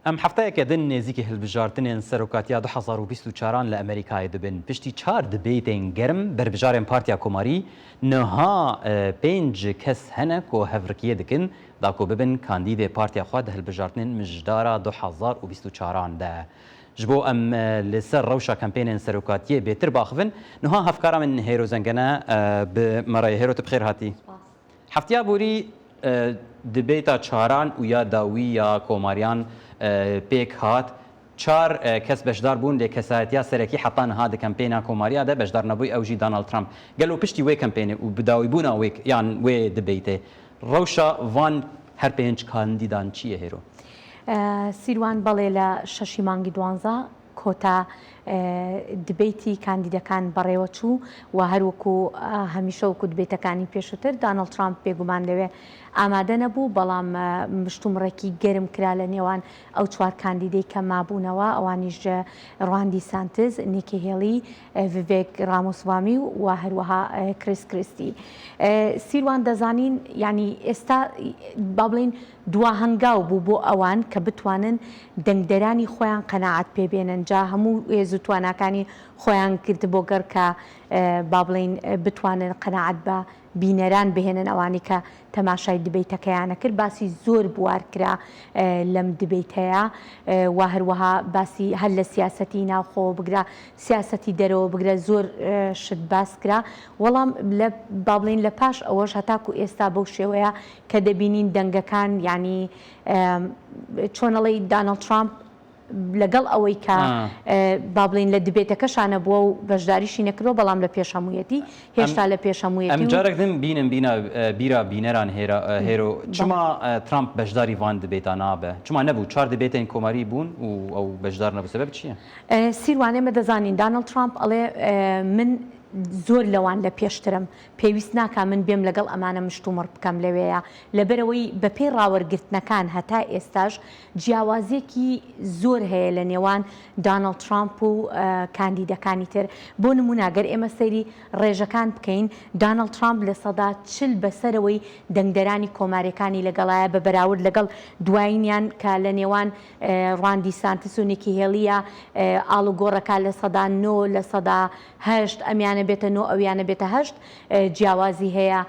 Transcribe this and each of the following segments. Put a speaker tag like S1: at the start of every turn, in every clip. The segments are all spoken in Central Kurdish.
S1: Em hefteyeke din nêzîkî hilbijartinên Serokatiya 2024 an li Amerîkayê dibin. Piştî çar dibeytên germ berbijarên Partiya Komarî niha pênc kes hene ku hevrikiyê dikin da ku bibin kandîdê partiya xwe di hilbijartinên mijdara 2024 an de. Ji bo em li ser rewşa kempênên serokatiyê bêtir biaxivin, niha hevkara min Hêro Zengene bi me re ye. Hêro tu bi xêr hatî. Hefteya borî dibêta çaran û ya dawî ya komariyan pêk hat. Çar kes beşdar bûn lê kesayetiya serekî heta niha di kempêna komariya de beşdar nebûy ew jî Donald Trump. Gelo piştî wê kempênê û bi dawîbûna wê yan wê dibêtê rewşa van her pênc kandîdan çi ye hêro?
S2: Sîrwan, Belê li şeşî mangî duwanza کۆتا debate ی کاندیدەکان بەڕێوەچوو و هەروەکو هەمیشە وەکو debate ەکانی پێشووتر دانڵد ترامپ بێگومان لەوێ ئامادە نەبوو، بەڵام مشتومڕێکی گەرم کرا لە نێوان ئەو چوار کاندیدەی کە مابوونەوە ئەوانیش ڕان دیسانتز، نیکی هێڵی، ڤیڤێک ڕامۆسوامی و هەروەها کریس کریستی. سیروان دەزانین یانی ئێستا با بڵێین دوا هەنگاو بوو بۆ ئەوان کە بتوانن دەنگدەرانی خۆیان قەناعەت پێ بێنن، جا هەموو هێز و تواناکانی خۆیان کرد بۆ گەڕ کە با بڵێین بتوانن قەناعەت بە بینەران بهێنن ئەوانەی کە تەماشای debate ەکەیان ئەکرد باسی زۆر بوار کرا لەم debate ەیە و هەروەها باسی هەر لە سیاسەتی ناوخۆوە بگرە سیاسەتی دەرەوە بگرە زۆر شت باس کرا وەڵام لە با بڵێین لە پاش ئەوەش هەتاکو ئێستا بەو شێوەیە کە دەبینین دەنگەکان یانی چۆن ئەڵێی دانڵد ترامپ لەگەڵ ئەوەی کە با بڵێین لە debate ەکەشا نەبووە و بەشداریشی نەکردووە بەڵام لە پێش هەموویەتی هێشتا لە پێش هەموویەتی
S1: ئەم جارێک دن بینم بینا بیرا بینەران هێرا هێرۆ چما ترامپ بەشداری ڤان debate ا نابێ چما نەبوو چوار debate ێن کۆماری بوون و ئەو بەشدار نەبوو سەبەب چییە؟
S2: سیروان ئێمە دەزانین دانڵد ترامپ ئەڵێ من زۆر لەوان لە پێشترم پێویست ناکا من بێم لەگەڵ ئەمانە مشتومڕ بکەم لەوێیا، لەبەرئەوەی بەپێی ڕاوەرگرتنەکان هەتا ئێستاش جیاوازیەکی زۆر هەیە لە نێوان دانڵد ترامپ و کاندیدەکانی تر، بۆ نمونە گەر ئێمە سەیری ڕێژەکان بکەین دانڵد ترامپ 40% بەسەرەوەی دەنگدەرانی کۆماریەکانی لەگەڵایە بە بەراورد لەگەڵ دوایینیان کە لە نێوان ڕان دیسانتس و نیکی هێڵیە ئاڵوگۆڕەکە 9% 8% ئەمیانە بێتە نۆ ئەویانە بێتە هەشت جیاوازی هەیە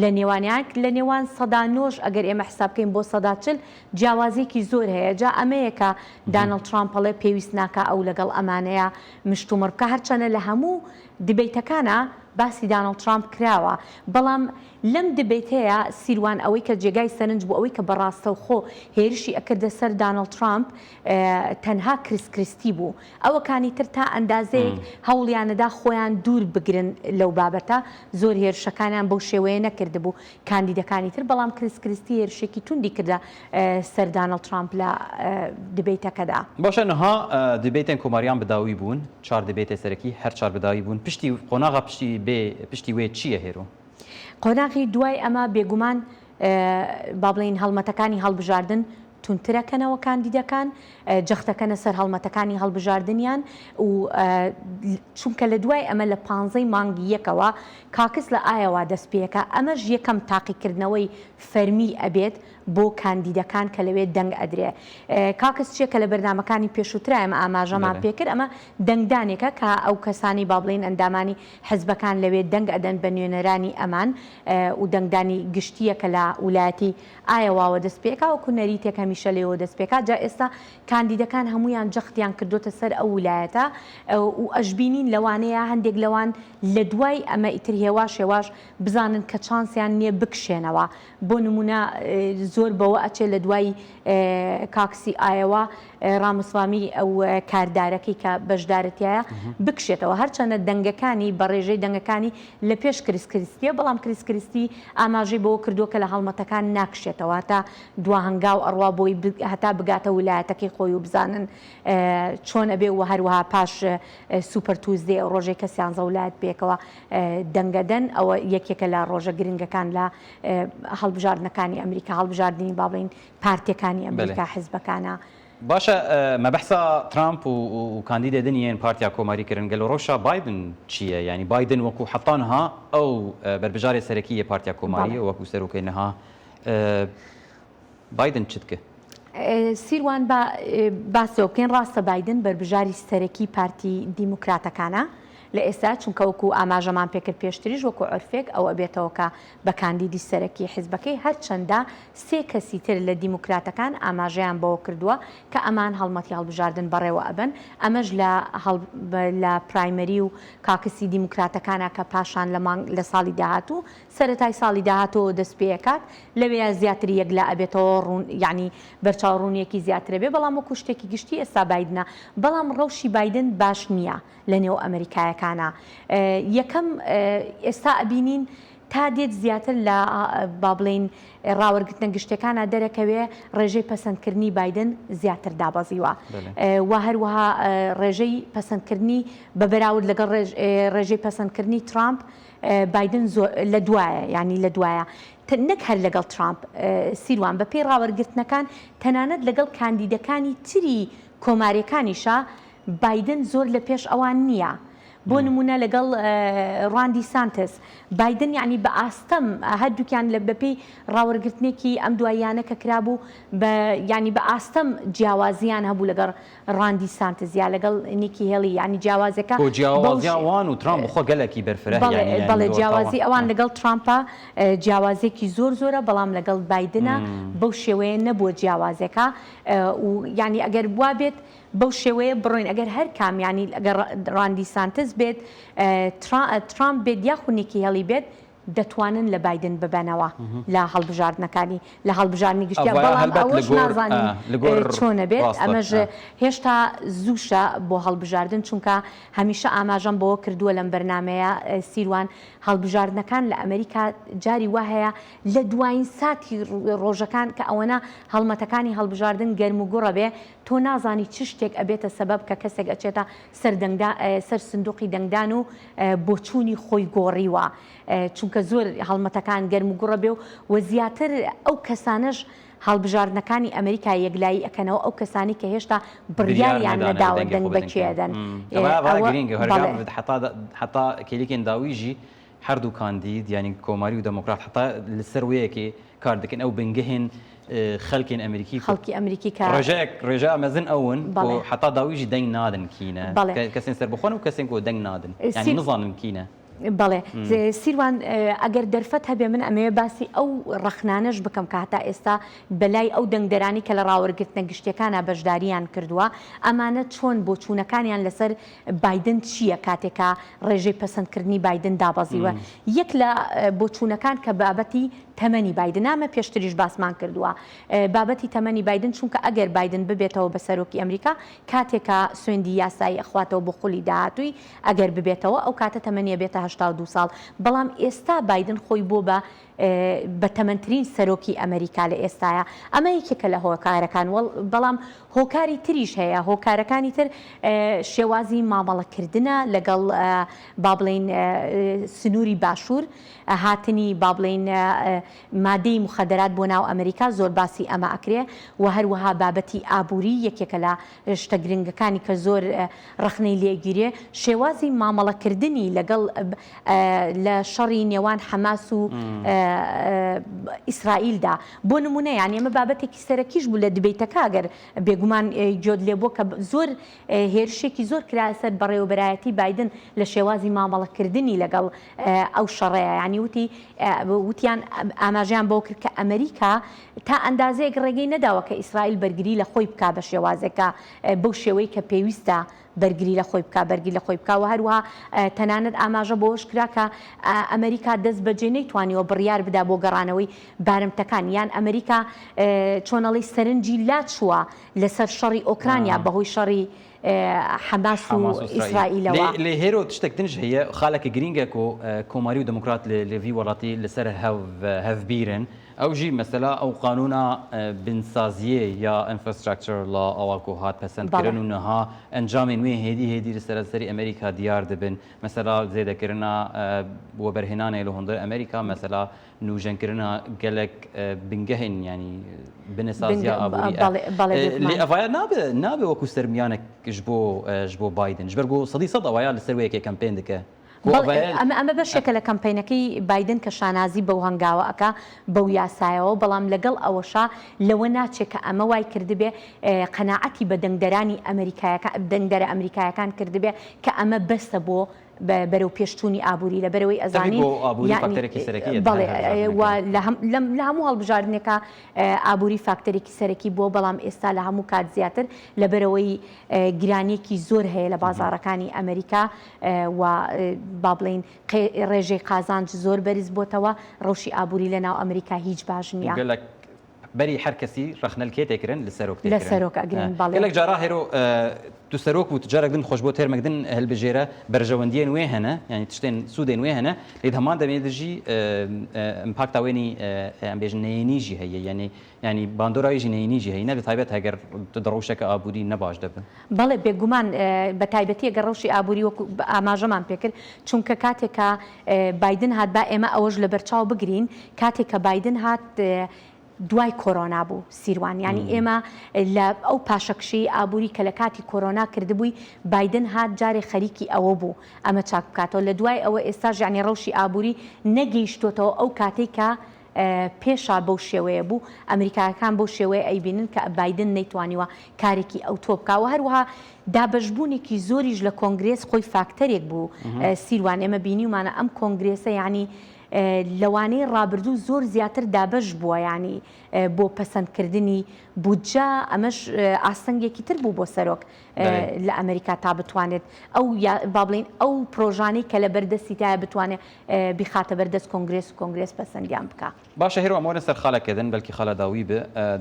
S2: لە نێوانیان لە نێوان سەدا نۆش ئەگەر ئێمە حساب بکەین بۆ 40% جیاوازیەکی زۆر هەیە جا ئەمەیە کە دانڵد ترامپ ئەڵێ پێویست ناکا ئەو لەگەڵ ئەمانەیە مشتومڕ بکا هەرچەنە لە هەموو debate ەکانا باسی دانڵد ترامپ کراوە بەڵام لەم debate ەیە سیروان ئەوەی کە جێگای سەرنج بوو ئەوەی کە بە ڕاستەوخۆ هێرشی ئەکردە سەر دانڵد ترامپ تەنها کریس کریستی بوو ئەوەکانی تر تا ئەندازەیەک هەوڵیانەدا خۆیان دوور بگرن لەو بابەتە، زۆر هێرشەکانیان بەو شێوەیە نەکردبوو کاندیدەکانی تر، بەڵام کریس کریستی هێرشێکی توندی کردە سەر دانڵد ترامپ لە debate ەکەدا.
S1: باشە نها debate ێن کۆماریان بداوی بوون، چار debate ێ سەرەکی هەر چار بداوی بوون، پشتی قۆناغا پشتی بێ پشتی وێ چییە هێرۆ؟
S2: قۆناغی دوای ئەمە بێگومان با بڵێین هەڵمەتەکانی هەڵبژاردن توندترەکەنەوە کاندیدەکان جەختەکەنە سەر هەڵمەتەکانی هەڵبژاردنیان و چونکە لە دوای ئەمە لە پانزەی مانگی یەکەوە caucus لە ئایەوا دەست پێکا ئەمەش یەکەم تاقیکردنەوەی فەرمی ئەبێت بۆ کاندیدەکان کە لەوێ دەنگ ئەدرێ caucus چیە کە لە بەرنامەکانی پێشووترا ئێمە ئاماژەمان پێکرد ئەمە دەنگدانێکە کە ئەو کەسانی با بڵێین ئەندامانی حزبەکان لەوێ دەنگ ئەدەن بە نوێنەرانی ئەمان و دەنگدانی گشتییە کە لە ولایەتی ئایەواوە دەست پێکا وەکو نەریتێک هەمیشە لێوە دەست پێکا جا ئێستا کاندیدەکان هەموویان جەختیان کردۆتە سەر ئەو ولایەتە و ئەشبینین لەوانەیە هەندێک لەوان لە دوای ئەمە ئیتر هێواش هێواش بزانن کە چانسیان نییە بکشێنەوە بۆ نمونە زۆر بەوە ئەچێ لە دوای caucus ی ئایەوا ڕامسوامی ئەو کاردارەکەی کە بەشدارە تیایا بکشێتەوە هەرچەندە دەنگەکانی بە ڕێژەی دەنگەکانی لە پێش کریس کریستیە بەڵام کریس کریستی ئاماژەی بەوە کردووە کە لە هەڵمەتەکان ناکشێتەوە هەتا دوا هەنگاو ئەڕوا بۆی هەتا بگاتە ولایەتەکەی خۆی و بزانن چۆن ئەبێ و هەروەها پاش Super Tuesday ئەو ڕۆژەی کە سیانزە ولایەت پێکەوە دەنگەدەن ئەوە یەکێکە لە ڕۆژە گرنگەکان لە هەڵبژاردنەکانی ئەمریکا هەڵبژاردنی با بڵێین پارتیەکانی ئەمریکا حزبەکانە.
S1: باشە مە بەحسا ترامپ و کاندیدێ دن یێن پارتیا کۆماری کرن گەلۆ ڕەوشا بایدن چیە یانی بایدن وەکو حەتا نها ئەو بەربژارێ سەرەکی یێ پارتیا کۆماریە وەکو سەرۆکێ نها بایدن چ دکە؟
S2: سیروان با باسەوە بکەین ڕاستە بایدن بەربژاری سەرەکی پارتی دیموکراتەکانە لە ئێستا چونکە وەکو ئاماژەمان پێکرد پێشتریش وەکو عورفێک ئەو ئەبێتەوە کە بە کاندیدی سەرەکی حیزبەکەی هەرچەندە سێ کەسی تر لە دیموکراتەکان ئاماژەیان بەوە کردووە کە ئەمان هەڵمەتی هەڵبژاردن بەڕێوە ئەبەن ئەمەش لە لە primary و caucus ی دیموکراتەکانە کە پاشان لە مانگ لە ساڵی داهاتوو سەرەتای ساڵی داهاتووەوە دەست پێ ئەکات لەوێیا زیاتر یەکلا ئەبێتەوە ڕوون یانی بەرچاو ڕوونیەکی زیاتر ئەبێ بەڵام وەکو شتێکی گشتی ئێستا بایدنە بەڵام ڕەوشی بایدن باش نییە لە نێو ئەمریکایەکانا یەکەم ئێستا ئەبینین تا دێت زیاتر لە با بڵێین ڕاوەرگرتنە گشتەکانە دەرەکەوێ ڕێژەی پەسەندکردنی بایدن زیاتر دابەزیوە و هەروەها ڕێژەی پەسەندکردنی بە بەراورد لەگەڵ ڕێژەی پەسەندکردنی ترامپ بایدن زۆر لە دوایە یانی لە دوایە نەک هەر لەگەڵ ترامپ سیروان بەپێی ڕاوەرگرتنەکان تەنانەت لەگەڵ کاندیدەکانی تری کۆماریەکانیشا بایدن زۆر لە پێش ئەوان نییە. بۆ نموونە لەگەڵ ڕاندی سانتس، بایدن یانی بە ئاستەم هەردووکیان لە بەپێی ڕاوەرگرتنێکی ئەم دواییانە کە کرابوو بە یانی بە ئاستەم جیاوازییان هەبوو لەگەڵ ڕاندی سانتس یا لەگەڵ نیکی هێڵی یانی جیاوازەکە
S1: بۆ جیاوازیان وان و ترامپ بخۆ گەلەکی بەرفرەه
S2: بەڵێ بەڵێ جیاوازی ئەوان لەگەڵ ترامپە جیاوازێکی زۆر زۆرە بەڵام لەگەڵ بایدنە بەو شێوەیە نەبووە جیاوازەکە و یانی ئەگەر وابێت بەو شێوەیە بڕۆین ئەگەر هەر کام یانی ئەگەر ڕاندی سانتس بێت ترامپ بێت یاخود نیکی هێڵی بێت دەتوانن لە بایدن ببەنەوە لە هەڵبژاردنەکانی لە هەڵبژاردنی گشتیا بەڵام ئەوەش نازانین چۆنە بێت ئەمەش هێشتا زووشە بۆ هەڵبژاردن چونکە هەمیشە ئاماژەم بەوە کردووە لەم بەرنمەیە سیروان هەڵبژاردنەکان لە ئەمریکا جاری وا هەیە لە دوایین ساتی ڕۆژەکان کە ئەوەنە هەڵمەتەکانی هەڵبژاردن گەرم و گوڕە بێ تۆ نازانی چ شتێک ئەبێتە سەبەب کە کەسێک ئەچێتە سەر دەنگدا سەر سندوقی دەنگدان و بۆچوونی خۆی گۆڕیوە چونکە زۆر هەڵمەتەکان گەرم و گوڕە بێ و و زیاتر ئەو کەسانەش هەڵبژاردنەکانی ئەمریکا یەکلایی ئەکەنەوە ئەو کەسانی کە هێشتا بڕیاریان نەداوە دەنگ بە کێ ئەدەن.
S1: حتا کێلیکێن داویژی هەردوو کاندید یانی کۆماری و دێموکرات حتا لەسەر وەیەکێ کار دەکەن ئەو بنگەهێن خەلکێن ئەمریکی
S2: خەڵکی ئەمریکی کە
S1: ڕێژەیەک ڕێژە مەزن ئەون بۆ حتا داویژی دەنگ نادن کینە کەسێن سەربەخۆن و کەسێن کۆ دەنگ نادن یانی نزانن کینە.
S2: بەڵێ سیروان ئەگەر دەرفەت هەبێ من ئەمەوێ باسی ئەو ڕەخنانەش بکەم کە هەتا ئێستا بەلای ئەو دەنگدەرانی کە لە ڕاوەرگرتنە گشتیەکانا بەشداریان کردووە ئەمانە چۆن بۆچوونەکانیان لەسەر بایدن چییە کاتێک کە ڕێژەی پەسەندکردنی بایدن دابەزیوە؟ یەک لە بۆچوونەکان کە بابەتی تەمەنی بایدنە، ئەمە پێشتریش باسمان کردووە، بابەتی تەمەنی بایدن، چونکە ئەگەر بایدن ببێتەوە بە سەرۆکی ئەمریکا، کاتێک کە سوێندی یاسایی ئەخواتەوە بۆ خولی داهاتووی، ئەگەر ببێتەوە، ئەو کاتە تەمەنی ئەبێتە 82 ساڵ، بەڵام ئێستا بایدن خۆی بۆ بە بەتەمەنترین سەرۆکی ئەمەریکا لە ئێستایا، ئەمە یەکێکە لە هۆکارەکان، بەڵام هۆکاری تریش هەیە، هۆکارەکانی تر شێوازی مامەڵەکردنە لەگەڵ با بڵێین سنووری باشوور، هاتنی با بڵێین مادەی موخەدەرات بۆ ناو ئەمەریکا زۆر باسی ئەمە ئەکرێ و هەروەها بابەتی ئابووری یەکێکە لە شتە گرنگەکانی کە زۆر ڕەخنەی لێ گیرێ شێوازی مامەڵەکردنی لەگەڵ لە شەڕی نێوان حەماس و ئیسرائیلدا بۆ نمونە یانی ئەمە بابەتێکی سەرەکیش بوو لە debate ەکە گەر بێگومان گوێت لێ بووە کە زۆر هێرشێکی زۆر کرایە سەر بەڕێوەبەرایەتی بایدن لە شێوازی مامەڵەکردنی لەگەڵ ئەو شەڕەیە یانی وتی وتیان ئاماژەیان بەوە کرد کە ئەمریکا تا ئەندازەیەک ڕێگەی نەداوە کە ئیسرائیل بەرگری لە خۆی بکا بە شێوازێک کە بەو شێوەی کە پێویستە بەرگری لە خۆی بکا بەرگری لە خۆی بکا و هەروەها تەنانەت ئاماژە بەوەش کرا کە ئەمریکا دەست بەجێ نەیتوانیوە بڕیار بدا بۆ گەڕانەوەی بارمتەکان یان ئەمریکا چۆنەڵی سەرنجی لاچووە لەسەر شەڕی ئۆکرانیا بەهۆی شەڕی حەماس و ئیسرائیلەوە.
S1: لێ هێرۆ تشتێک دنش هەیە خالەکە گرینگە کۆ کۆماری و دموکرات لە ڤی وەڵاتی لەسەر هەڤبیرن ئەو ژی مەسەلا ئەو قانونا بنسازیێ یا infrastructure law ئەوا کۆ هات پەسەند کرن و نها ئەنجامێن وێ هێدی هێدی لە سەرانسەری ئەمریکا دیار دبن مەسەلا زێدەکردنا وەبەرهێنانێ لە هوندر ئەمریکا مەسەلا نوژەنکردنا گەلەک بنگەهێن یانی بنەسازیا ئابووری لێ ئەڤایا نابێ نابێ وەکو سەرمیانێک ژ بۆ ژ بۆ بایدن ژبەر گۆ سەدی سەد ئەوەیا لەسەر وەیەکێ کەمپێن دکە.
S2: بەڵێ ئەمە ئەمە بەشێکە لە کەمپەینەکەی بایدن کە شانازی بەو هەنگاوە ئەکا بەو یاسایەوە بەڵام لەگەڵ ئەوەشا لەوە ناچێ کە ئەمە وای کردبێ قەناعەتی بە دەنگدەرانی ئەمریکایەکان دەنگدەرە ئەمریکایەکان کردبێ کە ئەمە بەسە بۆ بەرەو پێشچوونی ئابووری لەبەرەوەی ئەزانین بەڵێ لە هەموو هەڵبژاردنێکا ئابووری فاکتەرێکی سەرەکی بووە بەڵام ئێستا لە هەموو کات زیاتر لەبەرەوەی گرانیەکی زۆر هەیە لە بازاڕەکانی ئەمریکا و با بڵێین ڕێژەی قازانج زۆر بەرز بۆتەوە، ڕەوشی ئابووری لە ناو ئەمریکا هیچ باش نییە.
S1: گەلەک بەری هەر کەسی ڕەخنە لکێ تێ کرن لە سەرۆک تێ
S2: لە سەرۆک ئەگرن بەڵێ.
S1: گەلەک جارا هێرۆ تو سەرۆک و تو جارەک دن خوش بۆ تێرمەک دن هەلبژێرە بەرژەوەندیێن وێ هەنە یانی تشتێن سوودێن وێ هەنە لێ هەمان دەمێ دژی ئمپاکتا وێنی ئەم بێژن نەیێنی ژی هەیە یانی یانی باندۆرا وی ژی نەیینی ژی هەینە بە تایبەت هەگەر د ڕەوشەکە ئابووری نە باش دەبن.
S2: بەڵێ بێگومان بە تایبەتی ئەگەر ڕەوشی ئابووری وەکو ئاماژەمان پێکرد چونکە کاتێک کە بایدن هات با ئێمە ئەوەش لەبەرچاو بگرین کاتێک کە بایدن هات دوای کۆرۆنا بوو سیروان یانی ئێمە لە ئەو پاشەکشەی ئابووری کە لە کاتی کۆرۆنا کردبووی بایدن هات جارێ خەریکی ئەوە بوو ئەمە چاک بکاتەوە لە دوای ئەوە ئێستاش یانی ڕەوشی ئابووری نەگەیشتۆتەوە ئەو کاتەی کە پێشا بەو شێوەیە بوو، ئەمریکایەکان بەو شێوەیە ئەیبینن کە بایدن نەیتوانیوە کارێکی ئەوتۆ بکا و هەروەها دابەشبوونێکی زۆریش لە کۆنگرێس خۆی فاکتەرێک بوو سیروان ئێمە بینیومانە ئەم کۆنگرێسە یانی لەوانەی ڕابردوو زۆر زیاتر دابەش بووە یانی بۆ پەسەندکردنی بودجە ئەمەش ئاستەنگێکی تر بوو بۆ سەرۆک لە ئەمریکا تا بتوانێت ئەو با بڵێین ئەو پرۆژانەی کە لە بەردەستیدایە بتوانێت بیخاتە بەر دەست کۆنگرێس و کۆنگرێس پەسەندیان بکا.
S1: باشە هێرۆ ئەم وەرن سەر خالەکێ دن بەلکی خالە داوی بێ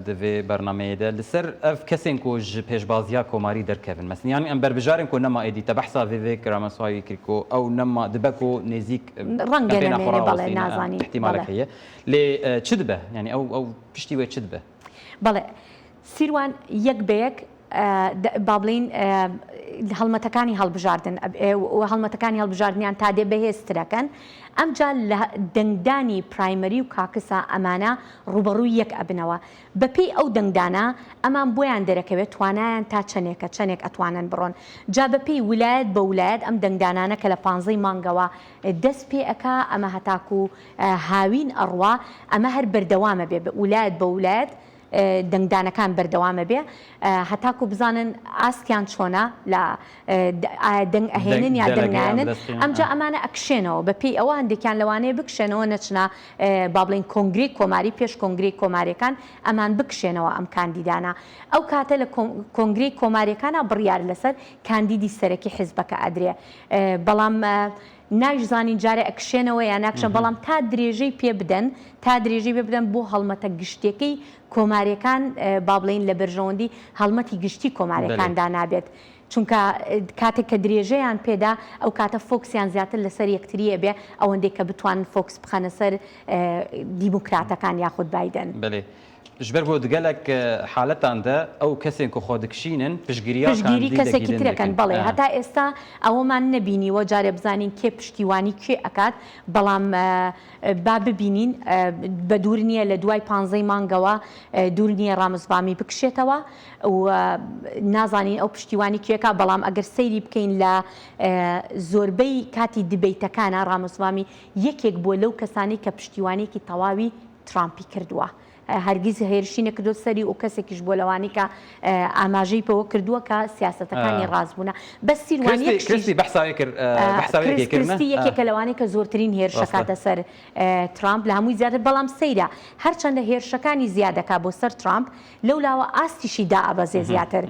S1: دڤێ بەرنامەیێ دە li ser ev kesên ku ji pêşbaziya komarî derkevin meseln yanî em berbijarên ku nema êdî te behsa Vivek Ramaswamy kir ku ew nema dibe ku nêzîk
S2: ڕەنگە
S1: kempêna xwe
S2: نەمێنێ بەڵێ
S1: rawestîne
S2: نازانین
S1: îhtîmalek
S2: بەڵێ.
S1: heye lê çi dibe yanî ew ew piştî wê çi dibe؟
S2: بەڵێ سیروان یەک بە یەک با بڵێین هەڵمەتەکانی هەڵبژاردن هەڵمەتەکانی هەڵبژاردنیان تا دێ بەهێزترەکەن ئەمجا لە دەنگدانی primary و caucus ا ئەمانە ڕوبەڕووی یەک ئەبنەوە بەپێی ئەو دەنگدانە ئەمان بۆیان دەرەکەوێت توانایان تا چەنێکە چەنێک ئەتوانن بڕۆن جا بەپێی ولایەت بە ولایەت ئەم دەنگدانانە کە لە پانزەی مانگەوە دەست پێ ئەکا ئەمە هەتاکو هاوین ئەڕوا ئەمە هەر بەردەوامە بێ ولایەت بە ولایەت دەنگدانەکان بەردەوام ئەبێ هەتاکو بزانن ئاستیان چۆنە لە ئایا دەنگ ئەهێنن یا دەنگ نایەنن ئەمجا ئەمانە ئەکشێنەوە بە پێی ئەوە هەندێکیان لەوانەیە بکشێنەوە نەچنە با بڵێین کۆنگرەی کۆماری پێش کۆنگرەی کۆماریەکان ئەمان بکشێنەوە ئەم کاندیدانە ئەو کاتە لە کۆنگرەی کۆماریەکانا بڕیار لەسەر کاندیدی سەرەکی حزبەکە ئەدرێ بەڵام نایشزانین جارێ ئەکشێنەوە یا ناکشن بەڵام تا درێژەی پێ بدەن تا درێژەی پێ بدەن بۆ هەڵمەتە گشتیەکەی کۆماریەکان با بڵێین لە بەرژەوەندی هەڵمەتی گشتی کۆماریەکاندا نابێت چونکە کاتێک کە درێژەیان پێدا ئەو کاتە فۆکسیان زیاتر لەسەر یەکتری ئەبێ ئەوەندەی کە بتوانن فۆکس بخەنە سەر دیموکراتەکان یاخود بایدن.
S1: بەلێ Ji ber ku di gelek haletan de ew kesên ku xwe dikişînin piştgiriya
S2: پشتگیری
S1: kandîdekî
S2: کەسێکی
S1: din
S2: تر ئەکەن
S1: dikin.
S2: بەڵێ هەتا ئێستا ئەوەمان نەبینیوە جارێ بزانین کێ پشتیوانی کوێ ئەکات بەڵام با ببینین بە دوور نییە لە دوای پانزەی مانگەوە دوور نییە ڕامسڤامی بکشێتەوە و نازانین ئەو پشتیوانی کوێکا بەڵام ئەگەر سەیری بکەین لە زۆربەی کاتی debate ەکانە ڕامسڤامی یەکێک بووە لەو کەسانەی کە پشتیوانیەکی تەواوی ترامپی کردووە هەرگیز هێرشی نەکردۆتە سەری و کەسێکیش بووە لەوانەی کە ئاماژەی پێوە کردووە کە سیاسەتەکانی ڕاست بوونە بەس سیروان یەک شتیش
S1: کریستی بەحساوی کرد بەحساوی
S2: کریس
S1: یەکێ کرد نە
S2: کریستی یەکێکە لەوانەی کە زۆرترین هێرش
S1: ڕاستە
S2: ئەکاتە سەر ترامپ لە هەمووی زیاتر بەڵام سەیرە هەرچەندە هێرشەکانی زیاد ئەکا بۆ سەر ترامپ لەولاوە ئاستیشی دائەبەزێ زیاتر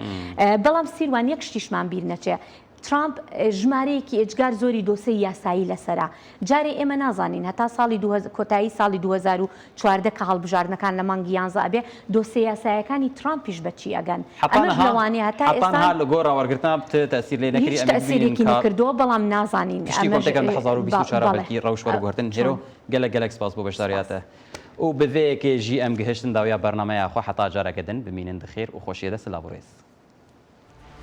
S2: بەڵام سیروان یەک شتیشمان بیر نەچێ ترامپ ژمارەیەکی ئێجگار زۆری دۆسێی یاسایی لەسەرە، جارێ ئێمە نازانین هەتا ساڵی کۆتایی ساڵی 2014 کە هەڵبژاردنەکان لە مانگی یانزە ئەبێ دۆسێ یاسایەکانی ترامپیش بە چی ئەگەن،
S1: حەتا
S2: ئەمەش
S1: نها
S2: لەوانەیە هەتا
S1: حەتا
S2: ئێستا
S1: نها لە گۆرا وەرگرتنا تەئسیر لێ نەکری
S2: هیچ
S1: ئەمێ ببینین
S2: تەئسیرێکی
S1: کا
S2: نەکردووە بەڵام نازانین
S1: پشتی
S2: ئەمەش
S1: کۆمتەکان 2024
S2: بەڵێ
S1: بەلکی ڕەوش وەرگوهرتن هێرۆ
S2: چۆن؟
S1: گەلەک گەلەک سپاس بۆ
S2: سپاس.
S1: بەشداریاتە و بە ڤێ یەکێ ژی ئەم گهشتن داویا بەرنامەیا خو حەتا جارەکە دن بمینن دخێر و خۆشیێ دە سلاڤ و رێز.